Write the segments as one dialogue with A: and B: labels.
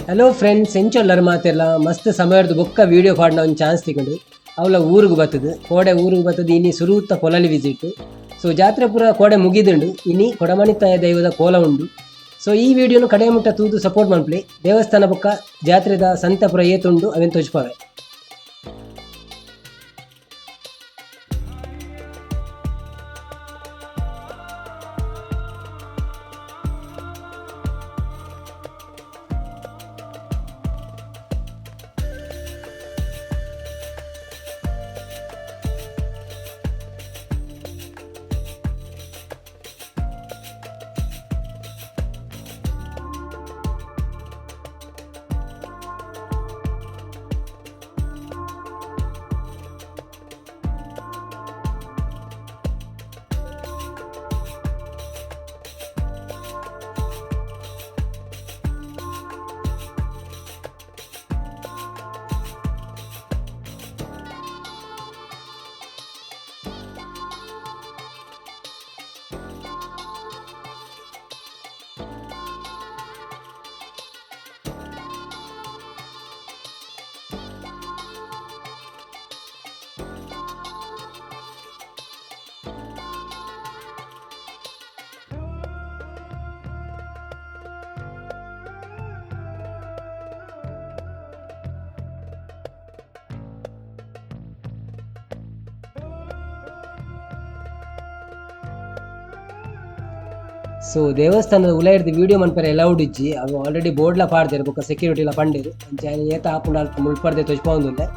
A: Hello friends, ಎಂಚೊಲ್ಲರ್ ಮಾತೆರ್ಲ? ಮಸ್ತ್ ಸಮಯರ್ದು ಬೊಕ್ಕ ವಿಡಿಯೋ ಪಾಡ್ನ ಒಂಜಿ ಚಾನ್ಸ್ ತಿಕ್ಕುಂಡು. ಅವಲ ಊರುಗು ಬತ್ತದು, ಕೋಡೆ ಊರುಗು ಬತ್ತದು. ಇನಿ ಸುರೂತ ಪೊಲಲಿ ವಿಸಿಟ್. ಸೊ ಜಾತ್ರೆ ಪೂರ ಕೋಡೆ ಮುಗಿದುಂಡು. ಇನಿ ಕೊಡಮಣಿತ್ತಾಯ ದೈವದ ಕೋಲ ಉಂಡು. ಸೊ ಈ ವಿಡಿಯೋನು ಕಡೆ ಮುಟ್ಟ ತೂದು ಸಪೋರ್ಟ್ ಮನ್ಪುಲೆ. ದೇವಸ್ಥಾನ ಬೊಕ್ಕ ಜಾತ್ರೆದ ಸಂತಪುರ ಏತುಂಡು ಅವೆನ್ ತೋಜ್ಪಾವೆ. ಸೊ ದೇವಸ್ಥಾನದ ಉಲಯಿರ್ದ್ ವಿಡಿಯೋ ಮನ್ಪರೆ ಅಲೌಡ್ ಇಜ್ಜಿ. ಅವು ಆಲ್ರೆಡಿ ಬೋರ್ಡ್ಲ ಪಾಡ್ದೆರ್ ಬೊಕ್ಕ ಸೆಕ್ಯೂರಿಟಿಲ ಪಂಡೆರ್. ಅಂಚ ಏತ ಆಪುಂಡು ಅಲ್ಪ ಮುಲ್ಪರ್ದೆ ತೋಜ್ಪಾವೊಂದುಲ್ಲೆ.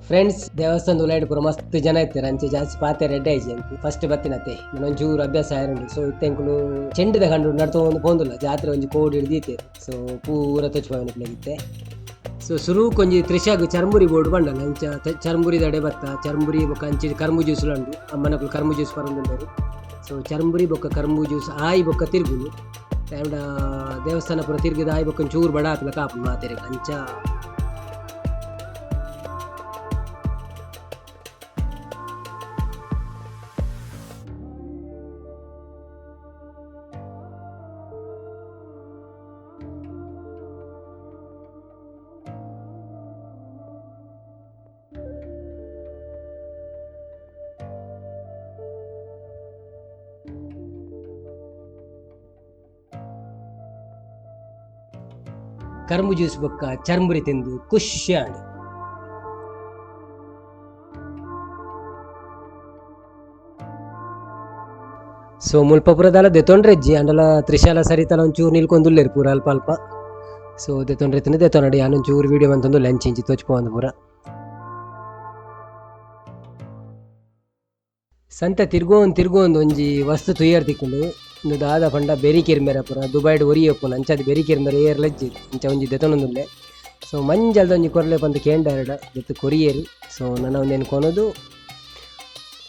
A: ಫ್ರೆಂಡ್ಸ್, ದೇವಸ್ಥಾನದ ಉಲಯಿಡ್ ಪೂರ ಮಸ್ತ್ ಜನ ಇತ್ತೆರ್. ಅಂಚೆ ಜಾಸ್ತಿ ಪಾತೆರ ಎಡ್ಡೆ ಆಯಿಜಿ ಅಂಕ್. ಫಸ್ಟ್ ಬತ್ತಿನತೆ ಒಂಚೂರು ಅಭ್ಯಾಸ ಆಯರುಂಡು. ಸೊ ಇತ್ತೆ ಎಂಕುಲು ಚೆಂಡಿದ ಕಂಡು ನಡ್ತೊಂದು ಪೋಂದುಲ್ಲ. ಜಾತ್ರೆ ಒಂಜಿ ಕೋಡಿ ಹಿಡ್ದೀತೆರ್. ಸೊ ಪೂರ ತೊಚ್ಪಾವನಿಕ್ಲೆಗ್ ಇತ್ತೆ. ಸೊ ಸುರುಕ್ ಒಂಜಿ ತ್ರಿಷಾಗ್ ಚರ್ಮುರಿ ಬೋರ್ಡ್ ಪಂಡಲ್. ಅಂಚ ಚರ್ಮುರಿ ದಡೆ ಬತ್ತ. ಚರ್ಮುರಿ ಬೊಕ್ಕ ಅಂಚಿ ಕರ್ಮು ಜ್ಯೂಸ್ ಉಂಡು. ಅಮ್ಮನಕುಲು ಕರ್ಮು ಜ್ಯೂಸ್ ಪರೊಂದುಲ್ಲೆರ್. ಸೊ ಚರ್ಮುರಿ ಬೊಕ್ಕ ಕರ್ಮು ಜ್ಯೂಸ್ ಆಯಿ ಬೊಕ್ಕ ತಿರ್ಗುನು ಆಂಡ ದೇವಸ್ಥಾನ ಪೂರ ತಿರ್ಗಿದ ಆಯಿ ಬೊಕ್ಕ ಒಂಚೂರು ಬಡ ಆಪುನ ಕಾಪುಂಡು ಮಾತೆರೆಗ್ ಅಂಚ. ಕರ್ಮು ಜ್ಯೂಸ್ ಬೊಕ್ಕ ಚರ್ಮುರಿ ತಿಂದು ಖುಷಿ ಆಂಡ್. ಸೊ ಮುಲ್ಪ ಪೂರ ದಾಲ ದೆತೊಂಡ್ರೆಜ್ಜಿ ಅಂಡಲ ತ್ರಿಶಾಲ ಸರಿತಲ ಒಂಚೂರು ನಿಲ್ಕೊಂದುಲ್ಲೆರ್ ಪೂರ ಅಲ್ಪ ಅಲ್ಪ. ಸೊ ದೆತೊಂಡ್ರೆ ತಿಂದು ದೆತೊನಡಿ ಯಾನ್ ಒಂಚೂರು ವೀಡಿಯೋ ಮಂತೊಂದುಲ್ಲೆ ಅಂಚಿ ಇಂಚಿ ತೋಜ್ಪೋಂದು ಪೂರ. ಸಂತೆ ತಿರ್ಗೋಂದು ತಿರ್ಗೋಂದು ಒಂಜಿ ವಸ್ತು ತುಯ್ಯರ್ ತಿಕ್ಕುಂಡು. ಉಂದು ದಾದ ಪಂಡ ಬೆರಿ ಕಿರ್ಮೆರೆ ಪೂರ ದುಬೈಡ್ ಒರಿ ಉಪ್ಪುನ ಅಂಚಾದ್ ಬೆರಿ ಕಿರ್ಮೆರೆ ಏರ್ಲ ಇಜ್ಜಿ ಅಂಚ ಒಂಜಿ ದೆತೊನೊಂದುಲ್ಲೆ. ಸೊ ಮಂಜಲ್ದ ಒಂಜಿ ಕೊರ್ಲೆ ಪಂದ್ ಕೇಂಡಾರ್ಡ ದೆತ್ತ್ ಕೊರಿಯೆರ್. ಸೊ ನನ ಉಂದೆನ್ ಕೊನೊದು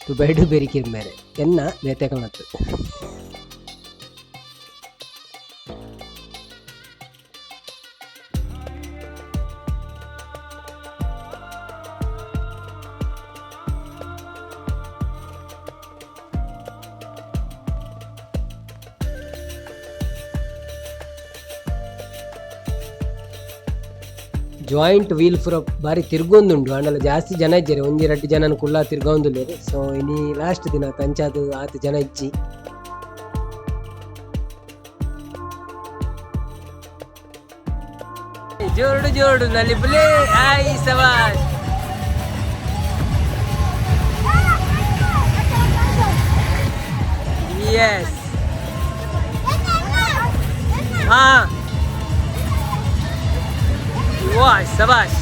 A: ದುಬೈಡ್ ಬೆರಿ ಕಿರ್ಮೆರೆ ಎನ್ನ ಬೇತೆ ಕಣತ್. ಜಾಯಿಂಟ್ ವೀಲ್ ಪೂರ ಬಾರಿ ತಿರ್ಗೊಂದುಂಡು ಆಂಡಲ ಜಾಸ್ತಿ ಜನ ಇಜ್ಜೆರ್ ಒಂಜಿ ರಡ್ಡ್ ಜನನ್ ಕುಲ್ಲ ತಿರ್ಗೊಂದುಲ್ಲೆರ್. ಸೊ ಇನಿ ಲಾಸ್ಟ್ ದಿನ ಅಂಚಾದ್ ಆತ್ ಜನ ಇಜ್ಜಿ. ಜೋಡು ಜೋಡು ನಲಿಪುಲೆ ಆಯ್ ಸವಾಶ್. ಎಸ್ ಹಾ ವಾಹ್ ಸಬಾಷ್.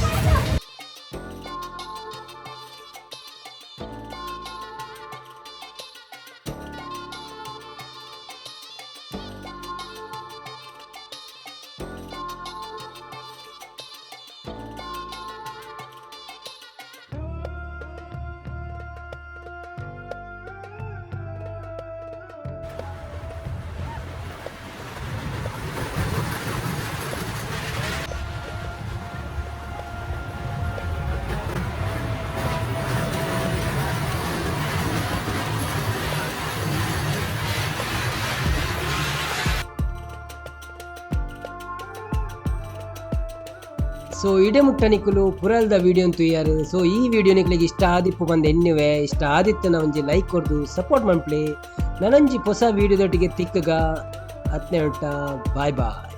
A: ಸೊ ಇಡೆ ಮುಟ್ಟ ನಿಕುಲು ಪುರಲ್ದ ವಿಡಿಯೋ ತೂಯರ್. ಸೊ ಈ ವಿಡಿಯೋ ನಿಕ್ಲೆಗ್ ಇಷ್ಟ ಆದಿಪ್ಪು ಪಂದ್ ಎನ್ನುವೆ. ಇಷ್ಟ ಆದಿತ್ತನ ಒಂಜಿ ಲೈಕ್ ಕೊರ್ದು ಸಪೋರ್ಟ್ ಮನ್ಪುಲೆ. ನನೊಂಜಿ ಪೊಸ ವಿಡಿಯೋದೊಟ್ಟಿಗೆ ತಿಕ್ಕಗ ಅತ್ನೆ ಉಂಟ. Bye boy.